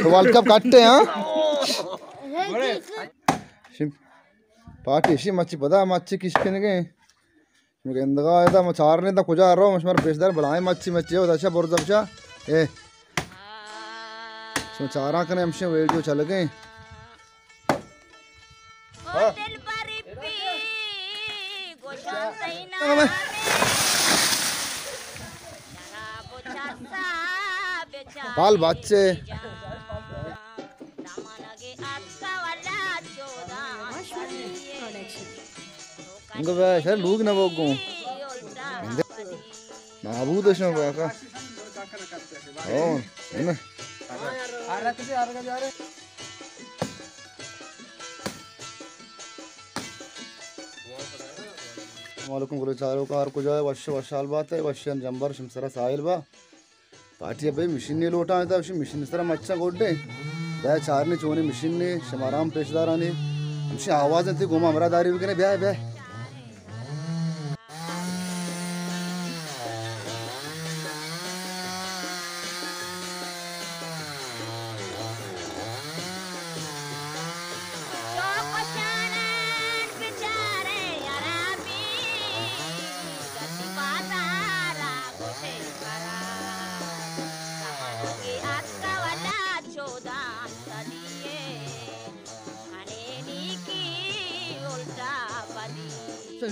تو world cup کٹے، ہاں؟ شم-، پارٹی شی مچی پدا مچی کش کنگے۔ شما گندگا ادا ما چارنے دا کجا رو، شمار پیش دار بلائیں مچی مچی ہو، دشا برز بشا۔ اے۔ شما چاراں کنے ہمشیں ویڈیو چلگیں۔ پال بچے۔ انگو بیا، شر لوگ نہ بوگو۔ نابود شنو بیا کا۔ او، ہے نا؟ السلام علیکم گلو چارو کا، ہر کجا ہے، وش وشال بات ہے، وشن جمبر شمسرا ساحل با۔ پارٹی ءَ بھئی مشینے لوٹاں، تا مشین سرا مچاں گڈے۔ بیا چارنے چونے مشینے، شمارا ہم پیش دارانی۔ ہمشی آواز انت، گوما ہمراہ داری بکنے، بیا، بیا۔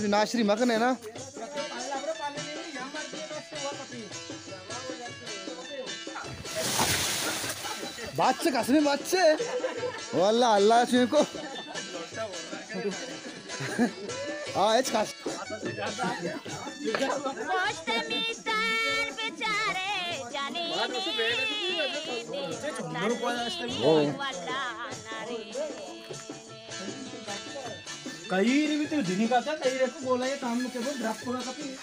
ناشری مکنے نا۔ بچے قسم بچے۔ واللہ اللہ چوکو۔ آ، ہچ کس۔ کئی بھی تو دنی کا تھا، کئی رکھو بولا یہ کام کے بول ڈراپ پورا کپی۔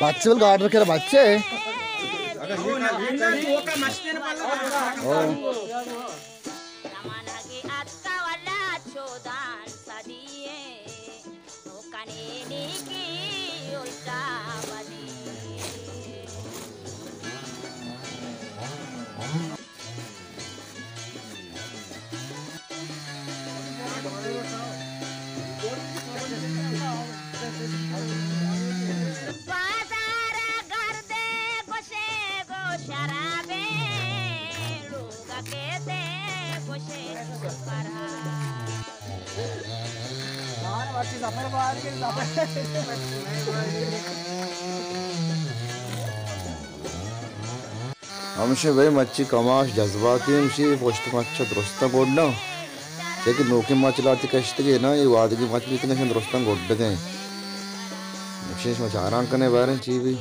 بچے بول گارڈر کرا بچے۔ او۔ ہمشہ بھئی مچی کماش جذباتی، ہمشی پشت مچ درستاں گڈاں۔ چہ کہ نوکیں مچ لاتی کشتگے نا، اے وادگی مچ بیتگاں، شن درستاں گڈگیں۔ ہمشی شما چاران کنے باریں چی بھی۔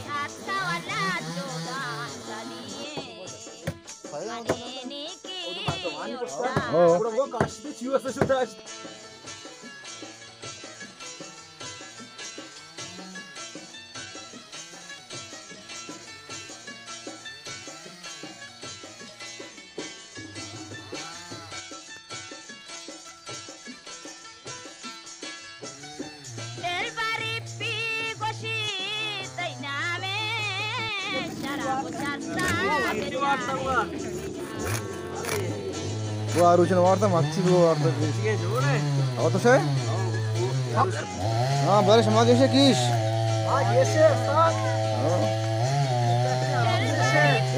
وہ آروچن وارتا، مچی وہ وارتا۔ او تو سے؟ ہاں، بارے شما گیشے کیش؟ ہاں۔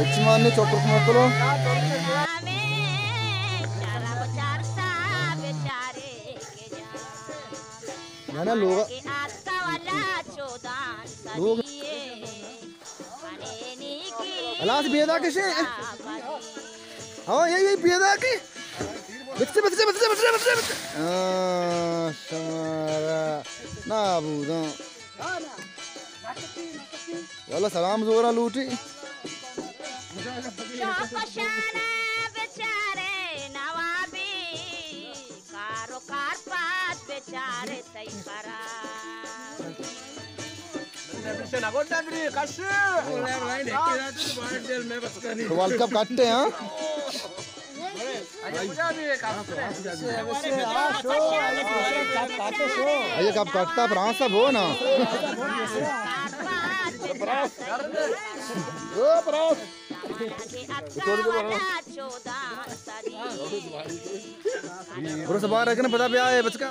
اچ مان نے چوکر کمکلو۔ نہ، نہ، لوگ۔ لوگ۔ ہلاس بیدا کشے۔ ہاں، یہ، یہ بیدا کی۔ بچے، بچے، بچے، بچے، بچے، بچے۔ آہ، شمارا نابوداں۔ والا سلام زورا لوٹی۔ کارو کار پات بیچارے تئی کرا۔ تو ورلڈ کپ کٹے، ہاں؟ اے کب کٹتا پرانس بو نا. او پرانس. برو سبار رکھنا پتا پہ آئے بچکا.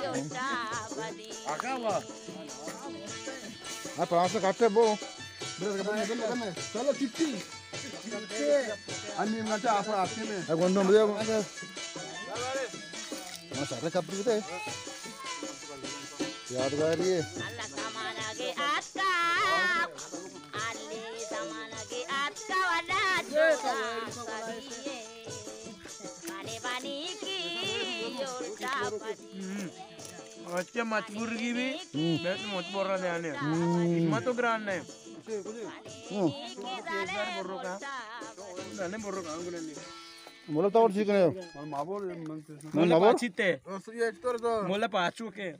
ہاں، پرانس کٹے بو. چلو چٹی. انی گھنٹہ آپ آتے میں. اب گندم دے. ماشاءاللہ کپڑے دے. یادگاری ہے. اچھا، مجبور کی بھی. ہوں. میں تو مجبور رہا دیانے. ہوں. میں تو گران نہیں. ہوں. برو کا. نہیں، برو کا، ہم گران نہیں. مطلب تو اور ٹھیک نہیں. ماں بول، من تو میں ماں بول. پاچی تے. مولا پاچو کے.